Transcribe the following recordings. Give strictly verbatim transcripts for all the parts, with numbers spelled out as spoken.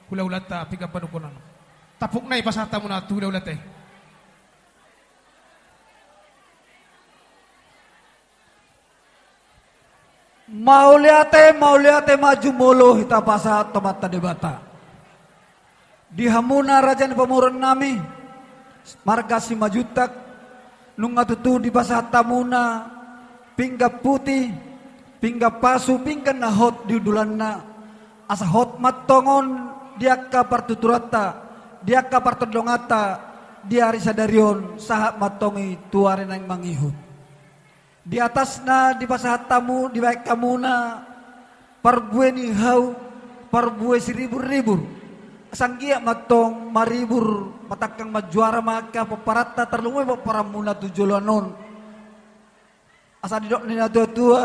Hulahulanta pinggan panungkunan. Tampukna i pasahat hamuna tu hulahulanta i. Mauliate, mauliate ma jumolo hita pasahat tu Amanta Debata. Di hamuna raja ni pamoruon nami, marga Simanjuntak, nunga tutu dipasahat hamuna pinggan puti, pinggan pasu, pinggan na hot di hundulanna, asa hot ma antong on di angka partuturanta, di angka partondonganta, di ari sadari on, sahat ma antong i tu ari naeng mangihut. Di atasna dipasahat hamu, dibaen hamuna parbue ni hau, parbue siriburribur. Asa anggiat ma antong maribur, matangkang manjuara ma angka pomparanta, tarlumobi pomparanmuna tu joloan on. Asa didok ni natuatua,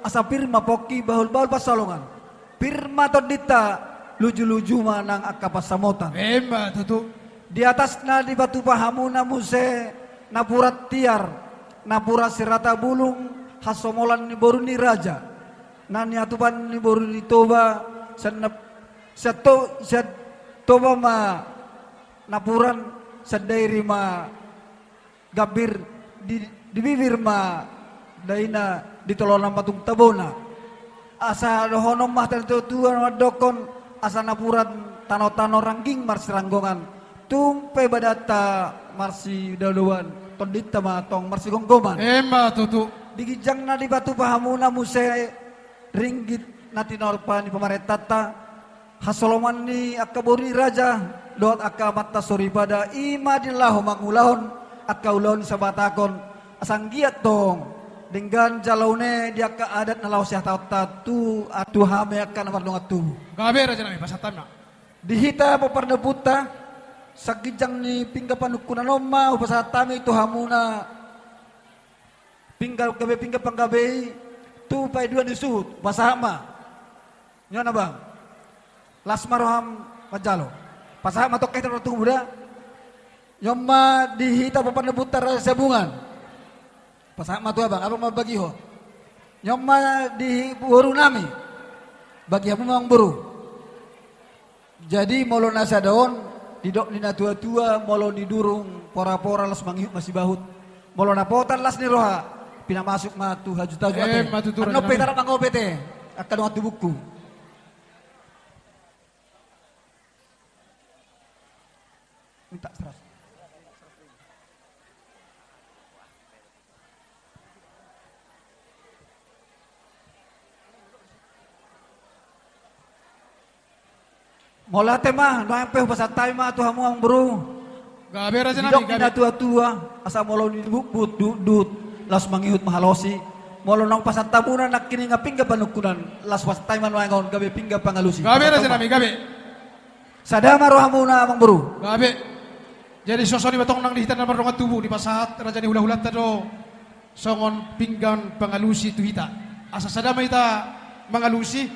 asa pir ma pongki, bahulbahul pansalongan. Pir ma tondinta, lujuluju ma nang angka pansamotan. Emma tutu. Di atasna dipatupa hamuna muse napuran tiar, napuran sirata bulung, hasomolan ni boru ni raja. Na niatupan ni boru ni Toba, sian nap-, sian to-, sian Toba ma napuran, sian Dairi ma gambir, di, di bibir ma daina, di tolonan ma tung tabona. Asa dohonon ma hata ni natuatua mandokkon, asa napuran tanotano rangging marsiranggongan, tung pe badanta marsidaodaoan, tondinta ma antong marsigomgoman. Emma tutu. Di ginjangna dipatupa hamuna muse ringgit na tinompa ni pamarentanta, hasoloman ni angka boru ni raja, dohot angka amanta soripada, i ma di laho mangulahon angka ulaon ni sabatahon, asa anggiat tong denggan jala une di angka adat na laho sihataonta tu, tu hami angka na mardongan tubu. Gabe raja nami, pasahat ma. Di hita pomparan ni ompunta, sian ginjang ni pinggan panungkunan on ma hupasahat hami tu hamuna pinggan gabe, pinggan panggabe i, tu paidua ni suhut, pasahat ma. Nion abang. Las ma roham manjalo. Pasahat ma tongka hita martubu da. Nion ma di hita pomparan ni ompunta Raja Siabungan. Pasahat ma tu abang, abang ma bagihon. Nion ma di boru nami. Bagi hamu ma amang boru. Jadi molo na sada on, didok ni natuatua, molo nidurung porapora, las mangihut ma sibahut. Molo na potan, las ni roha, pinamasuk ma tu hajutajut ate. Emma tutu raja nami. Annon pe hita rap mangope ate, angka dongan tubungku. Minta seratus. Mauliate ma, nuaeng pe hupasahat hami ma tu hamu amang boru. Gabe raja nami, gabe. Didok ni natuatua, asa molo nibutbut duhutduhut, laos mangihut ma halosi. Molo naung pasahat hamuna nangkiningan pinggan panungkunan, laos pasahat hami ma nuaeng on gabe pinggan pangalusi. Gabe raja nami, gabe. Sada ma rohamuna amang boru. Gabe. Jadi songon i ma tong nang di hita na mardongan tubu, dipasahat raja ni hulahulanta do songon pinggan pangalusi tu hita. Asa sada ma hita mangalusi,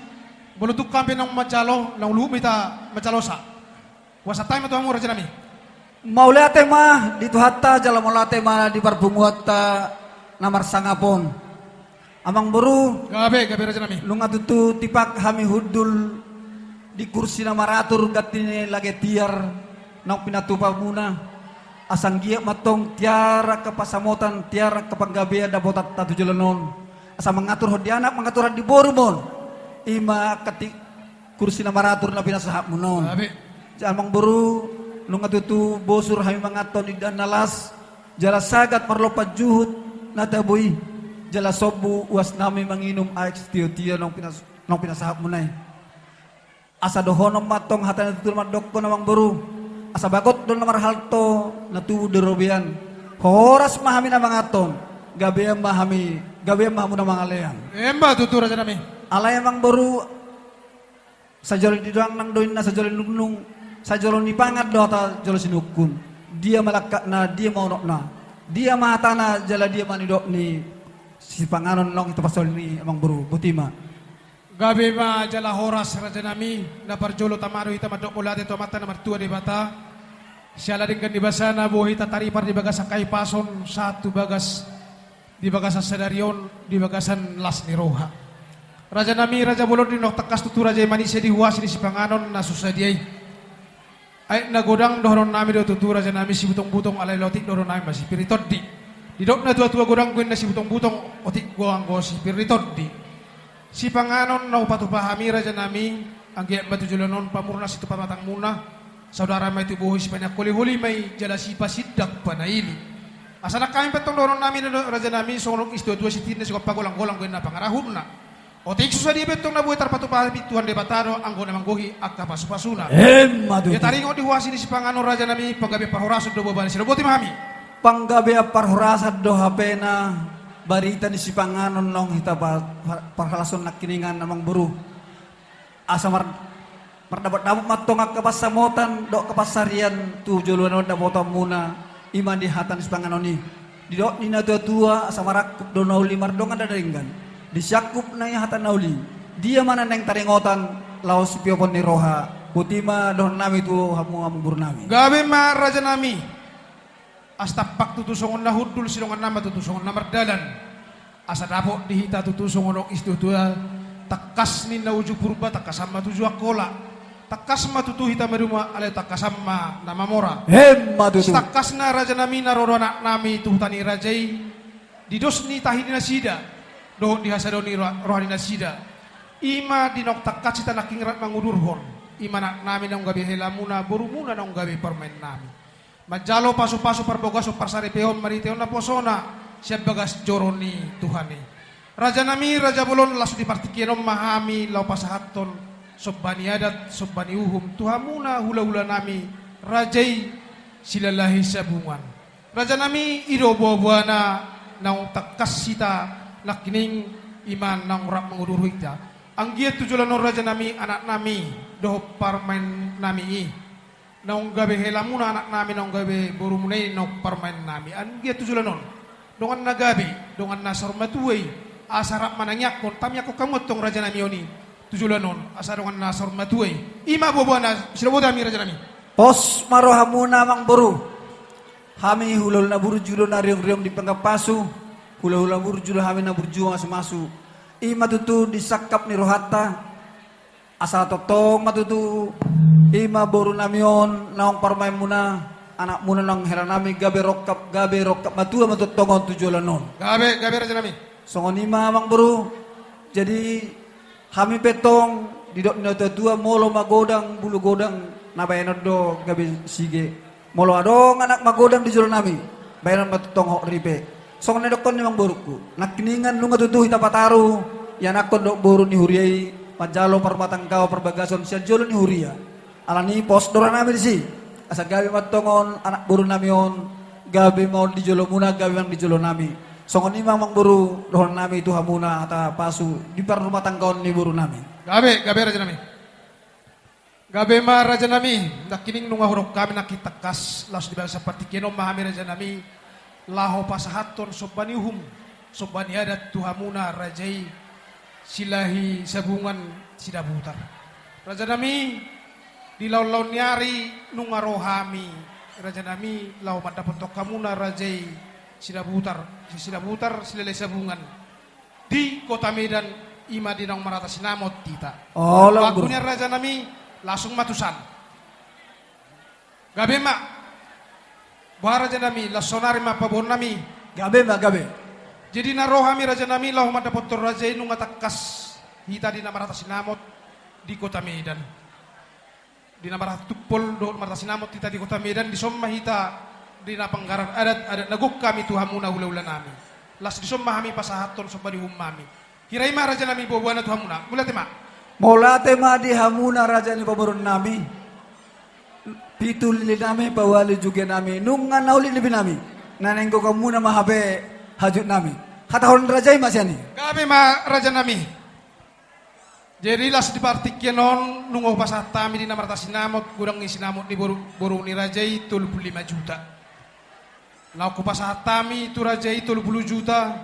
molo tung hami naung manjalo, naung luhut ma hita manjalosa. Hupasahat hami ma tu hamu raja nami. Mauliate ma di Tuhanta, jala mauliate ma di parpunguanta na marsangap on. Amang boru. Gabe, gabe raja nami. Nunga tutu tipak hami hundul di kursi na maratur, ganti ni lage tiar naung pinatupamuna. Asa anggiat ma tong tiar angka pansamotan, tiar angka panggabean dapotanta tu joloan on. Asa mangaturhon di anak, mangaturhon di boru ma on. I ma angka ti-, kursi na maratur na pinasahatmuna on. Gabe. Jadi amang boru, nunga tutu bosur hami manganhon indahan na las, jala sagat marlompan juhut na tabo i, jala sombu uas nami manginum aek sitiotio naung pinas-, naung pinasahatmuna i. Asa dohonon ma tong hata ni natuatua mandokkon amang boru, asa bagot do na marhalto, na tubu do robean. Horas ma hami na manganhon, gabean ma hami, gabean ma hamu na mangalean. Emma tutu raja nami. Alai amang boru, sajolo ni dongan nang do inna, sajolo ni nungnung, sajolo ni pangan do hata jolo sinungkun. Dia ma langkatna, dia ma unokna, dia ma hatana, jala dia ma nidok ni sipanganon naung hita parsahali i amang boru, botima. Gabe ma jala horas raja nami, na parjolo tama do hita mandok mauliate tu Amanta na martua Debata. Siala denggan ni basana boi hita taripar di bagasan hahipason, sahat tu bagas di bagasan sadari on, di bagasan las ni roha. Raja nami, raja bolon, di naung tangkas tutu raja i manise di huaso ni sipanganon na so sadia i. Aek na godang dohonon nami do tutu raja nami Sibutong-butong, alai otik dohonon nami ma Sipir ni Tondi. Didok na tua-tua godang do inna Sibutong-butong, otik godang do Sipir ni Tondi. Sipanganon na hupatupa hami raja nami, anggiat ma tu joloan on pamurnas situpa matangmuna, saudara ma i tubu, sipaneang holi-holi ma i jala sipasindak panaili. Asa nang hami pe antong dohonon nami do raja nami, songon dok ni situa-tua, sititi na sigompa, golang-golang do inna pangarahutna. Otik so sadia pe antong na boi tarpatupa hami, Tuhan Debata do anggo na manggohi angka pasu-pasuna. Emma tutu. Ia taringot di huasi ni sipanganon raja nami, panggabean parhorasan do boha-boha ni, siroboti ma hami. Panggabean parhorasan do hapena barita ni sipanganon naung hita pa-, pa-, parhalason nangkiningan amang boru. Asa mar-, mardapot-dapot ma antong angka pansamotan dohot angka pansarian tu joloan on dapotonmuna, i ma di hata ni sipanganon i. Didok ni na tua-tua, asa marangkup do na uli mardongan na denggan. Di siangkup na i hata na uli, dia ma na naeng taringotan laho sipiopon ni roha. Boti ma dohonon nami tu hamu amang boru nami. Gabe ma raja nami. Asa tampak tutu songon na hundul, sidongan nama tutu songon na mardalan. Asa dapot di hita tutu songon dok ni situa-tua, tangkas ninna uju Purba, tangkasan ma tu uju Angkola. Tangkas ma tutu hita maduma, alai tangkasan ma na mamora. Emma tutu. Sitangkasna raja nami, na ro do anak nami tu huta ni raja i, di dos ni tahi ni nasida dohot di hasadon ni roha, roha ni nasida. I ma di naung tangkas hita nangkin rap mangudurhon, i ma anak nami naung gabe helamuna, borumuna naung gabe parumaen nami. Manjalo pasu-pasu, parbagason, parsaripeon, marhitehon naposona sian bagas joro ni Tuhan i. Raja nami, raja bolon, laos di partingkian on ma hami laho pasahathon somba ni adat, somba ni uhum tu hamuna hula-hula nami, raja i Silalahi Sabungan. Raja nami, i do boha-bohana naung tangkas hita nangkining, i ma naung rap mangudurhon hita. Anggiat tu joloan on raja nami, anak nami dohot parumaen nami i naung gabe helamuna, anak nami naung gabe borumuna i, naung parumaen nami, anggiat tu joloan on dongan na gabe, dongan na saur matua i, asa rap manangiangkon, tangiangkon hamu antong raja nami on i tu joloan on, asa dongan na saur matua i. I ma boha-bohana, siroboti hami raja nami. Pos ma rohamuna amang boru. Hami hula-hula na burju do na riong-riong di panggabean pasu, hula-hula na burju do hami na burju masu-masu. I ma tutu di sangkap ni rohanta. Asa tongtong ma tutu, i ma boru nami on naung parumaenmuna, anakmuna naung hela nami, gabe rongkap, gabe rongkap matua ma tongtong on tu joloan on. Gabe, gabe raja nami. Songon i ma amang boru. Jadi hami pe antong, didok ni na tua-tua, molo magodang bulu godang, na baenon do gabe sige. Molo adong anak magodang di jolo nami, baenon ma tongtong hot ripe. Songon na nidokkon ni amang borungku, nangkiningan nunga tutu hita pataru ianakhon dohot boru ni huria i, manjalo parrumatanggaon, parbagason sian jolo ni huria. Alani i pos do roha nami disi, asa gabe ma antong on anak boru nami on, gabe ma on di jolomuna, gabe ma on di jolo nami. Songon i ma amang boru, dohonon nami tu hamuna hata pasu di parrumatanggaon ni boru nami. Gabe, gabe raja nami. Gabe ma raja nami, nangkining nunga hudok hami nangkin tangkas, laos di bagasan partingkian on ma hami raja nami, laho pasahathon somba ni uhum, somba ni adat tu hamuna raja i Silahi Sabungan Sidabutar. Raja nami, di laon-laon ni ari nunga ro hami raja nami, laho mandapothon hamuna raja i Sidabutar, Sidabutar, Silahi Sabungan. Di kota Medan, i ma di naung marhata sinamot hita. Olo, boru. Anggo nian raja nami, langsung ma tusan. Gabe ma. Boha raja nami, laos saonari ma paboaon nami. Gabe ma, gabe. Jadi na ro hami raja nami, laho mandapothon raja i nunga tangkas hita di na marhata sinamot di kota Medan. Di na marhata tumpol dohot marhata sinamot hita di kota Medan, dison ma hita di na panggarar adat, adat na gok hami tu hamuna hula-hula nami. Laos dison ma hami pasahathon somba ni uhum nami. Hira i ma raja nami boa-boana tu hamuna. Mauliate ma. Mauliate ma di hamuna raja ni pamoruon nami. Pitu lili nami, paualu jugia nami. Nunga na uli nipi nami. Na naeng gok hamuna ma hape hajut nami. Hatahon raja i ma sian i. Gabe ma raja nami. Jadi laos di partingkian on nunga hupasahat hami di na marhata sinamot, godang ni sinamot ni boru, boru ni raja i tolu pulu lima juta. Naung hupasahat hami tu raja i tolu pulu juta,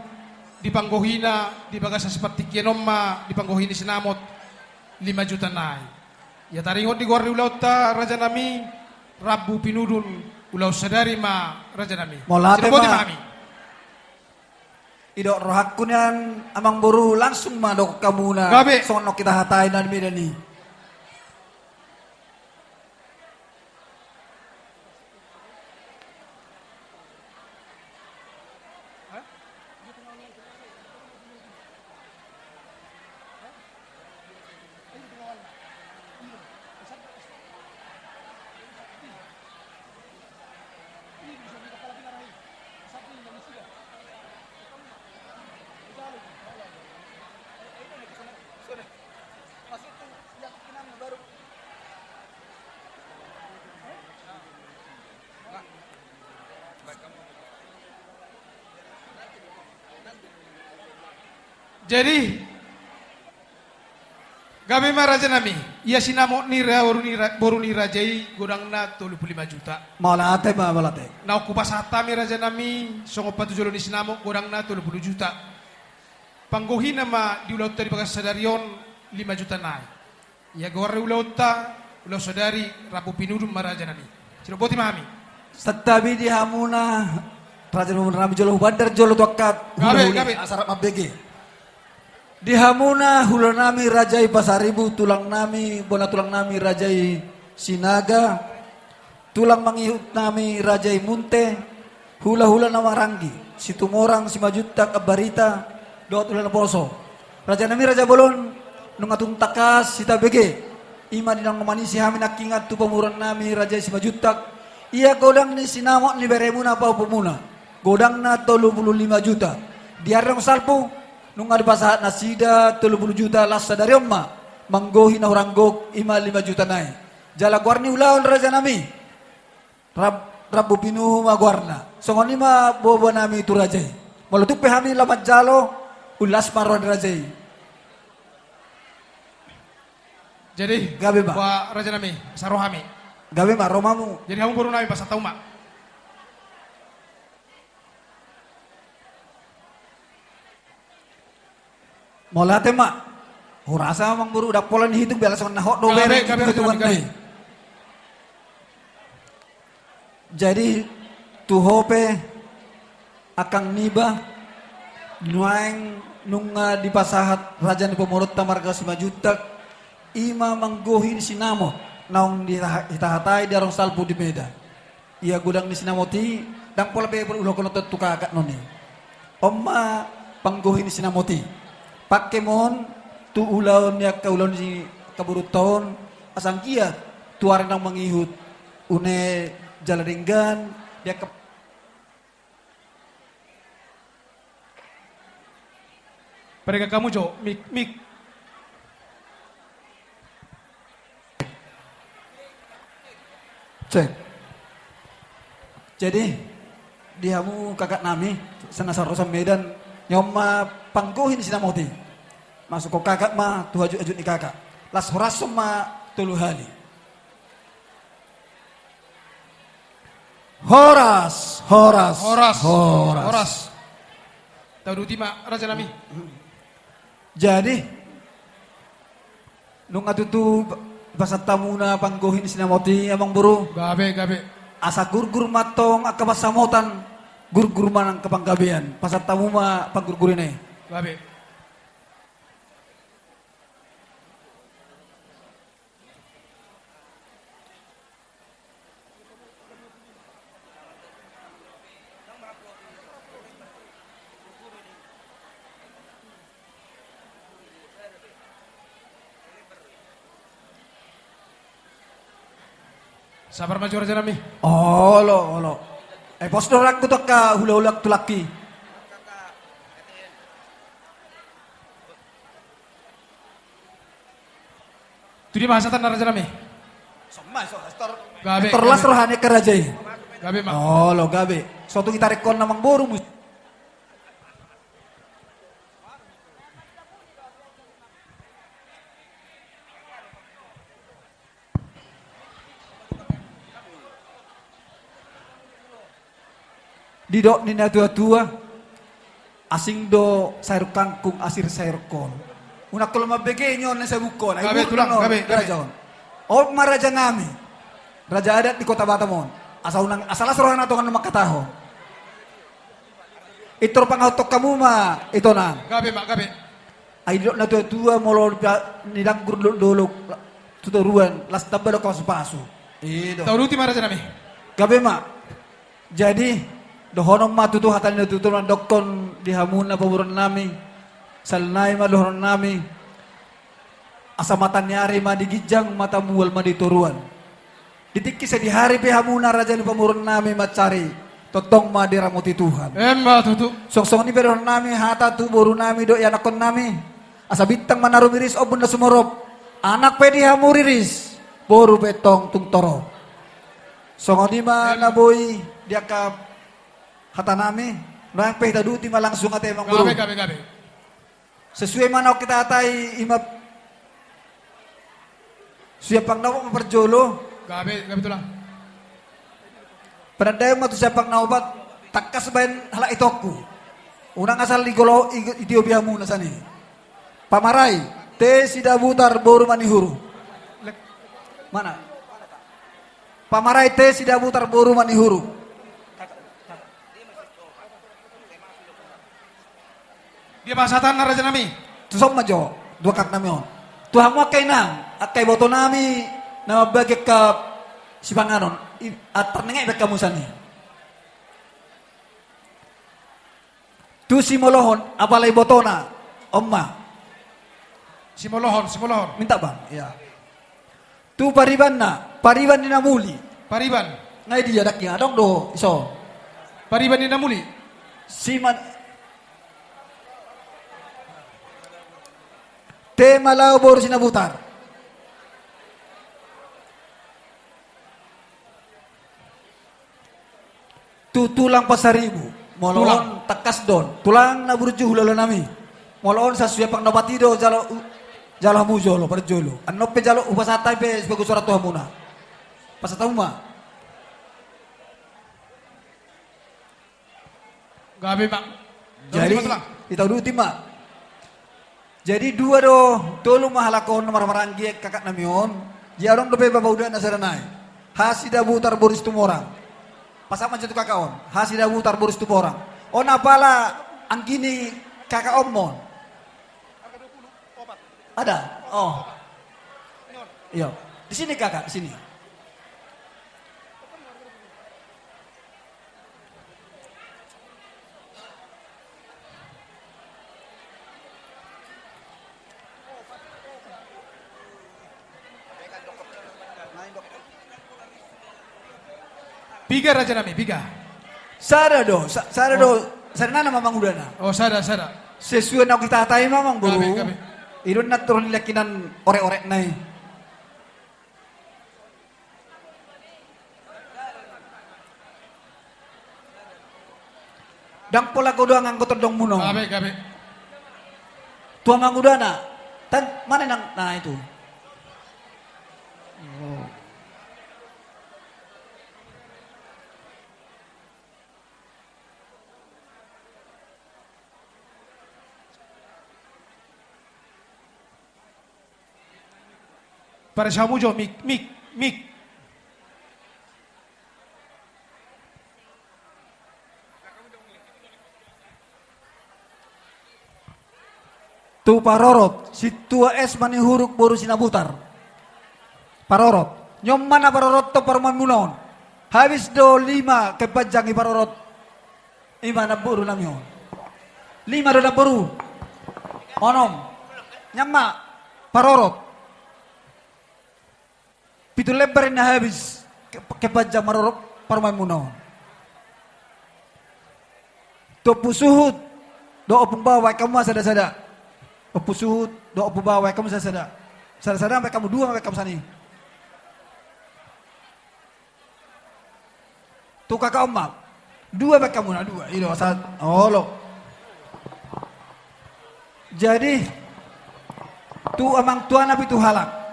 di panggohina, di bagasan sipartingkian on ma, di panggohi ni sinamot, lima juta nai. Ia taringot di goar ni ulaonta raja nami, rambu pinudun, ulaon sadari ma raja nami. Mauliate ma. Sidapoti ma hami. Didok rohangku nian amang boru, langsung ma dohot hamuna. Gabe. Songon naung hita hatai na di Medan i. Jadi, gabe ma rajanami, ia sinamot ni ra-, boru ni ra-, boru ni raja i godangna tolu pulu lima juta. Mauliate ma, mauliate. Naung hupasahat hami rajanami, songon patujolo ni sinamot godangna tolu pulu juta. Panggohina ma di ulaonta di bagasan sadari on lima juta nai. Ia goar ni ulaonta, ulaon sadari, rambu pinudun ma rajanami. Sidok boti ma hami. Santabi di hamuna, raja ni boru nami jolo hubandar jolo tu angka. Gabe, hulahula, gabe. Asa rap mambege. Di hamuna, hulahulanami raja i Pasaribu, tulangnami, bona tulangnami raja i Sinaga. Tulang mangihutnami raja i Munte, hulahula na maranggi, Situmorang, Simanjuntak, Ambarita, dohot ulaon na poso. Rajanami raja bolon, nunga tung tangkas hita bege, i ma di naung manisi hami nangkiningan tu pamoruonnami raja i Simanjuntak, ia godang ni sinamot ni beremuna pahompumuna, godangna tolu pulu lima juta. Di ari naung salpu, nunga dipasahat nasida tolu pulu juta, laos sadari on ma manggohi na hurang gok, i ma lima juta nai. Jala goar ni ulaon rajanami, rab-, rambu pinuhu ma goarna. Songon i ma boaboanami tu raja i. Molo tung pe hami laho manjalo, ulas ma roha ni raja i. Jadi, gabe ma. Boa rajanami, asa ro hami. Gabe ma romamu. Jadi hamu borunami, pasahat hamu ma. Mauliate ma. Hurasa amangboru, ndang pola nihitung, bela songon na hot do. Gabe, bere, gabe, gabe, gabe. Jadi tu ho pe angkang niba, nuaeng nunga dipasahat raja ni pamoruonta marga Simanjuntak, i ma manggohi ni sinamot naung ditaha-, ditahatai di ari naung salpu di Medan. Ia godang ni sinamot i, ndang pola be ulahon on tu kakak noni. On ma panggohi ni sinamot i. Pangke ma on tu ulaon ni angka, ulaon ni angka borunta on, asa anggiat tu ari naung mangihut, une jala denggan di angka. Paringan hamu jo, mik, mik. Cek. Jadi di hamu kakak nami, sana sarosan Medan, on ma panggohi ni sinamot i. Masuk ho kakak ma tu hajut-hajut ni kakak. Las horashon ma tolu hali. Horas, horas, horas, horas. Horas. Tauduti ma rajanami. Jadi nunga tutu pasahat hamuna panggohi ni sinamot i, amangboru. Gabe, gabe. Asa gurgur ma antong angka pansamotan, gurgur ma angka panggabean. Pasahat hamu ma panggurgurion i. Gabe. Sabar ma jo rajanami. Olo, olo. Eh, pos do rohangku tu angka hulahula, tu lae. Tu dia ma hasahatanna rajanami? Gabe, gabe. Tor las roha ni angka raja i. Gabe ma. Olo, gabe. So tung ditarik ho amangboru mus- Didok ni na tua-tua, asing do sayur kangkung, asing sayur kol. Unang ho mambege on na sabukkon. Gabe, tulang, gabe, gabe. Raja on. On ma rajanami, raja adat di Kota Batam on. Asa unang, asa las rohana tongan mangkatahon. Pintor pangahothon hamu ma ito na. Gabe ma, gabe. Ai didok na tua-tua, molo pa-, nidanggur do-, dolok tu toruan, las tamba do pasu-pasu. I do. Tauduti ma rajanami. Gabe ma. Jadi dohonon ma tutu hata ni na tua-tua mandokkon di hamuna pamoruonnami. Sahali nai ma dohononnami. Asa mata ni ari ma di ginjang, mata mual ma di toruan. Di tingki sadihari pe hamuna raja ni pamoruonnami mansari, tongtong ma diramoti Tuhan. Emma tutu. Songon i pe dohononnami hata tu borunami dohot ianakkonnami. Asa bintang ma na rumiris, ombun na sumorop. Anak pe di hamu riris, boru pe tong tung torop. Songon i ma na boi di angka hatanami, nuaeng pe hita uduti ma langsung ate, amang boru. Gabe, gabe, gabe. Sesuai ma na hitahatai, ima siapang na opat ma parjolo. Gabe, gabe tulang. Penandaion ma tu siapang na opat, tangkas baen halak itongku. Unang asal igolo, i-, itiopi hamu na sani. Pamarai, T. Sidabutar boru Manihuru. Mana? Pamarai, T. Sidabutar boru Manihuru. Dia ma satanna, rajanami. Tuson ma jo, dua angka nami on. Tu hamu angka inang, angka ibotonami, na mambagi angka sipanganon, i-, a, tarnenget baen hamu sani. Tu simolohon, apala ibotona, on ma. Simolohon, simolohon. Minta bang, ya. Tu paribanna, pariban ni na muli. Pariban. Nga i dia, dakki, adong do iso. Pariban ni na muli. Siman. T. Malao boru Sinabutar. Tu tulang Pasaribu. Molo on tangkas do on. Tulang na burju, hulahula nami. Molo on sasuya pang na opat i do jalo, jalo hamu jolo, parjolo. Annon pe jalo hupasahat hami pe sibagas surat tu hamuna. Pasahat hamu ma. Gabe ma. Jadi, hita uduti ma. Jadi dua do tolu ma halak on na marhaha-maranggi angka kakak nami on. Jadi adong dope bapak uda na sada nai. H. Sidabutar boru Situmorang. Pasahat ma jo tu kakak on. H. Sidabutar boru Situmorang. On apala anggi ni kakak on ma on. Ada? Oh. Iya. Di sini kakak, di sini. Piga rajanami, piga? Sada do, sa-, sada do, sada nai ma amang udana. Oh, sada, sada. Sesuai na hitahatai ma amang boru. Gabe, gabe. I do na torus ni lakinan orek-orek nai. Ndang pola godang anggo tondongmuna on. Gabe, gabe. Tu amang udana. Tan, mana nang, nah itu. Pares hamu jo, mik, mik, mik. Tu parorot, Sintua S. Manihuruk boru Sinabutar. Parorot. Nion ma na parorothon parumaenmuna on. Habis do lima kepanjang i parorot. Ima namboru nami on. Lima do namboru. Onom. Nian ma parorot. Pitu lembar i na habis. Ke-, kepanjang parorot parumaenmuna on. Tu Ompu Suhut dohot Ompung Bao, baen hamu ma sada-sada. Ompu Suhut dohot Ompung Bao, baen hamu sada-sada. Sada-sada, baen hamu dua, baen hamu sada i. Tu kakak on ma. Dua baen hamu na dua. I do, sa-, olo. Jadi, tu amang tuana pitu halak.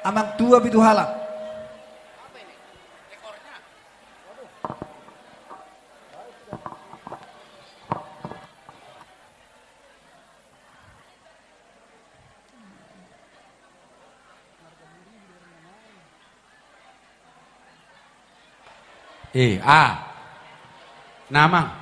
Amang tua pitu halak. Eh, ah. Nama.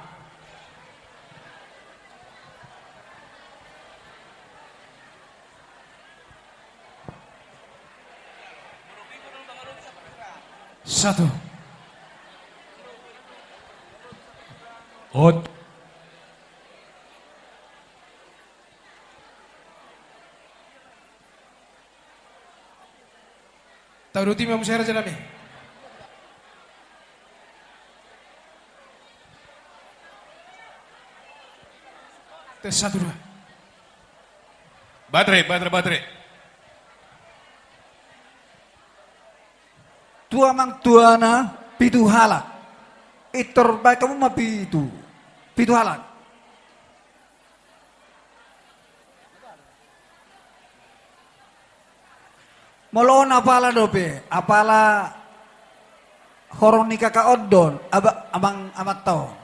Satu. Hot. Tauduti ma muse raja nami. Tes satu dua. Baterai, baterai, baterai. Tu amang tuana pitu halak. Pintor, baen hamu ma pitu. Pitu halak. Molo on apala dope, apala horong ni kakak on do on, aba-, amang, amanta on.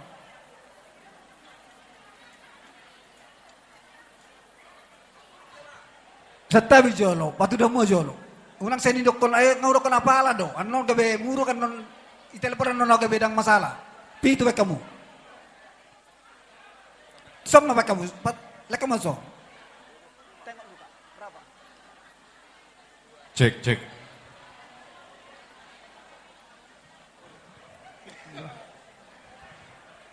Santabi jolo, patudu hamu jolo. Unang sai nidokkon, ai nga hudokkon apala do. Annon gabe muruk, annon i telepon, annon gabe ndang masalah. Pitu baen hamu. Song ma baen hamu, pat, lek hamu song. Cek, cek.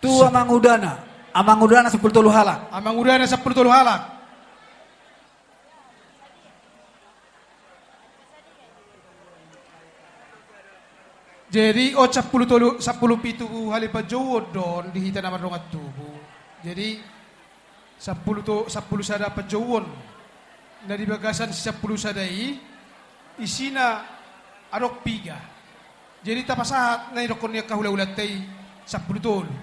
Tu amangudana, amangudana sampulu tolu halak. Amangudana sampulu tolu halak. Jadi, on sampulu tolu, sampulu pitu hali panjouon do on di hita na mardongan tubu. Jadi, sampulu to-, sampulu sada panjouon. Na di bagasan si sampulu sada i, isina adong piga. Jadi, tapasahat na nidokkon ni angka hula-hulanta i sampulu tolu.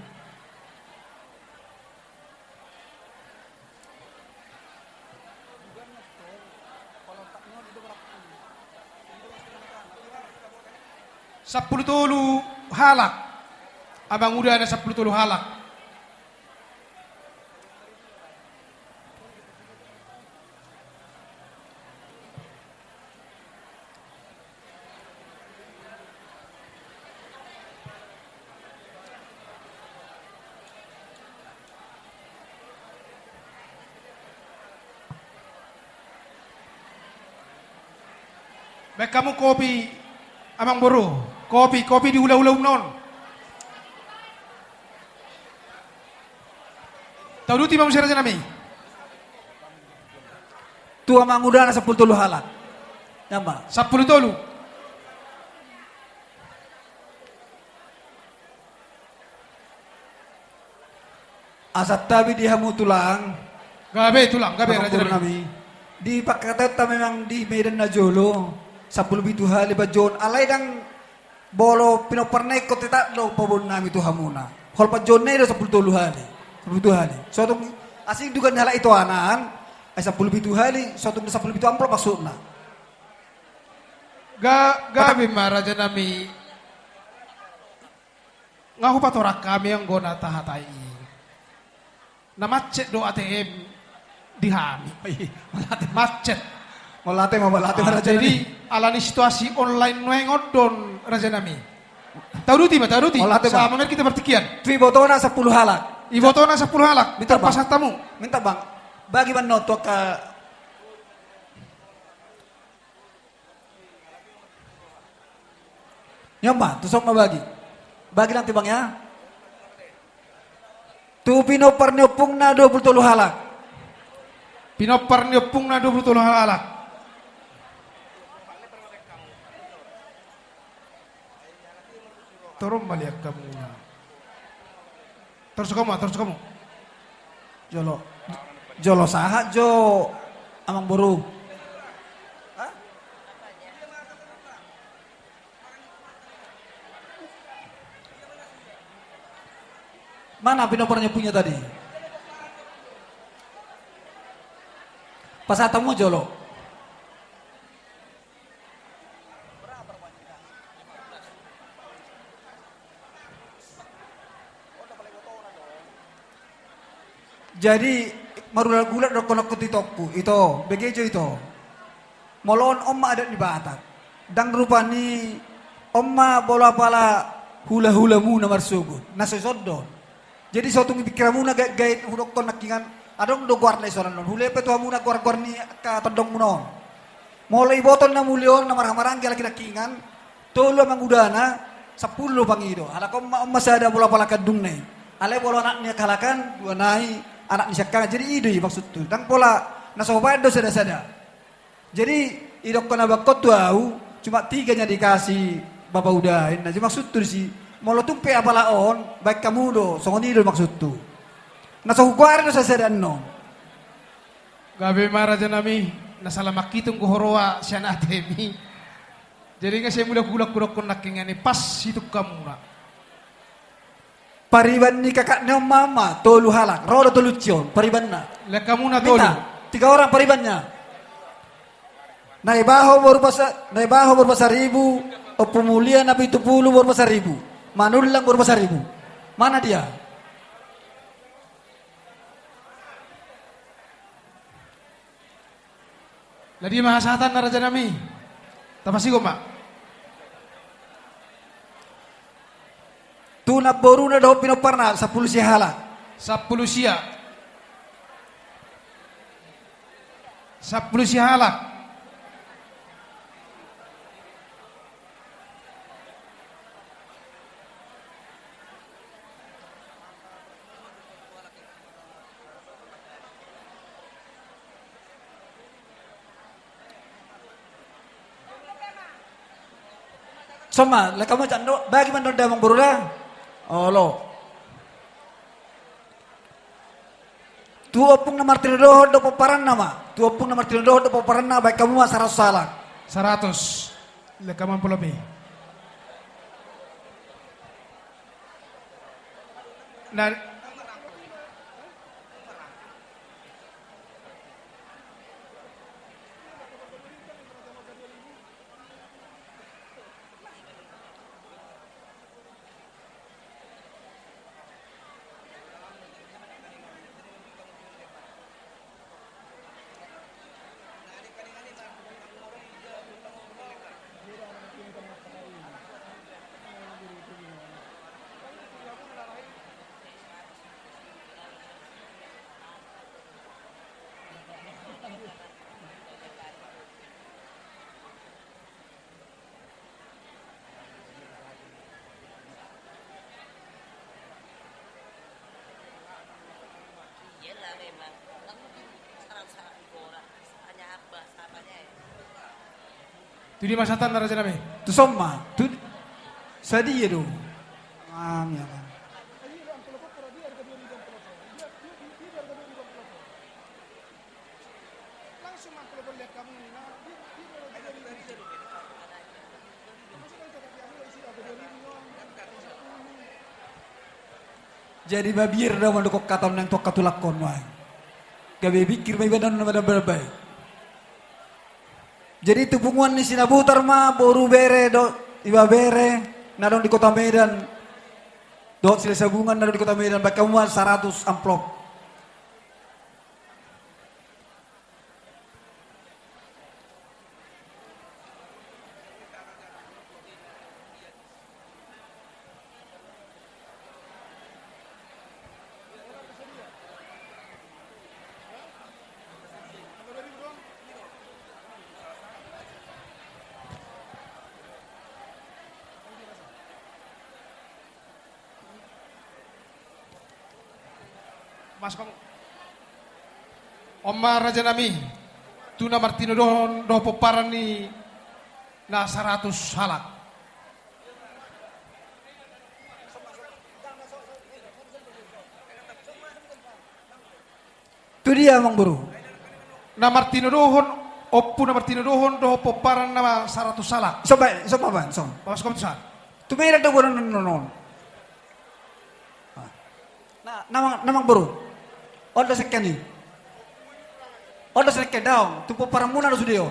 Sampulu tolu halak. Amangudana sampulu tolu halak. Baen hamu kopi, amangboru. Kopi, kopi di hula-hulamu on. Tauduti ma muse, rajanami. Tu amangudana sampulu tolu halak. Ia ma. Sampulu tolu. Asa tabi di hamu tulang. Gabe tulang, gabe, rajanami. Di pangkataion ta memang di Medan na jolo, sampulu pitu hali panjouon, alai ndang Molo pinompar na ingkon tetap do paboaonnami tu hamuna. Hol panjouonna i do sampulu tolu hali. Sampulu pitu hali. So tung asing duga ni halak i tu anan, ai sampulu pitu hali, so tung sampulu pitu amplop maksudna. Ga-, gabe ma, rajanami. Nga hupatorang hami anggo na tahatai i. Na macet do A T M di hami. Macet. Mauliate ma, mauliate ma, rajanami. Jadi, alani situasi online nuaeng on do on, rajanami. Tauduti ma, tauduti. Mauliate ma. Sama kita bertikian. Tu ibotona sampulu halak. Ibotona sampulu halak. Minta, Bang. Tarpasahat hamu. Minta, Bang. Bagi ma annon tu angka Ni on ma, tu son ma bagi. Bagi nang tu, Bang, ya. Tu pinompar ni ompungna dua pulu tolu halak. Pinompar ni ompungna dua pulu tolu halak. Torus ma liat hamuna. Torus hamu, torus hamu. Jolo, jolo sahat jo, amangboru. Hah? Mana pinompar ni ompungna tadi? Pasahat hamu jolo. Jadi, marulat-ulat do dohononku tu itongku, ito, begejo ito. Molo on, on ma adat ni Batak. Ndang rupani, on ma molo apala hula-hulamuna marsogot. Na so dison do on. Jadi, so tung di pikiranmuna gait-gait hudokkon nangkiningan, adong do goarna dison on. Hulepe tu hamuna goar-goar ni angka tondongmuna on. Molo iboto na muli on, na marhahamaranggi halak i nangkiningan, tolu amangudana, sampulu do pangido. Halak on ma, on ma sada molo apala kandungna i. Alai molo anak ni angka halak an, dua nai, anak ni siangkangan. Jadi, i do i maksudhu. Ndang pola, na so hubaen do sada-sada. Jadi, idokkon abangkon tu ahu, cuma tiga yang dikasih Bapa Uda, inna. Jadi maksudhu disi, molo tung pe apala on, baen hamu do, songon i do maksudhu. Na so hugoari do sada-sada annon. Gabe ma, rajanami, na sala mangkitung do ho roha sian A T M i. Jadi nga sai mulak-mulak hudokkon nangkiningan i, pas situngkamuna. Pariban ni kakak ni on ma, ma, tolu halak. Ro do tolu tion, paribanna. Lengkapna tolu. Minta, tiga orang paribannya. Naibaho boru Pasa-, Naibaho boru Pasaribu, Ompu Mulia na pitu pulu boru Pasaribu. Manullang boru Pasaribu. Mana dia? Lah dia ma hasahatanna raja nami. Tapasigo ma. Tu namboruna dohot pinomparna sampulu sia halak. Sampulu sia. Sampulu sia halak. Soma, leka mo cando, bagi mandon damang boru da. Olo. Tu ompung na martinodohon do pomparanna ma. Tu ompung na martinodohon do pomparanna, baen hamu ma saratus halak. Saratus. Leka ma amplop i. Na, Tu dia ma hasahatanna raja nami. Tu son ma, tu sadia do. Amang ya kan. Jadi mabiar do mandok hata on nang tu angka tulangkon nuaeng. Gabe bingkir ma iba na madambar bae. Jadi tu punguan ni Sinabutar ma boru bere dohot ibebere na adong di Kota Medan. Dohot Silahisabungan na adong di Kota Medan, baen hamu ma saratus amplop. Mas, kom-, on ma raja nami, tu na martinodohon dohot pomparan ni na saratus halak. Tu dia amang boru? Na martinodohon, ompu na martinodohon dohot pomparan na saratus halak. Ison baen, ison ma baen, ison. Mas, kom tu san. Tu Medan do boru on, non, non. Na, na amang, na amang boru. On do seken i. On do seken daong, tu pomparanmuna do sude on.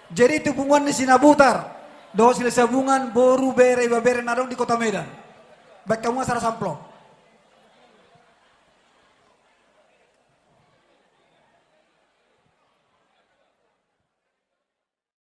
Jadi tu punguan ni Sinabutar dohot Silahisabungan boru bere ibebere na adong di Kota Medan, baen hamu ma saratus amplop.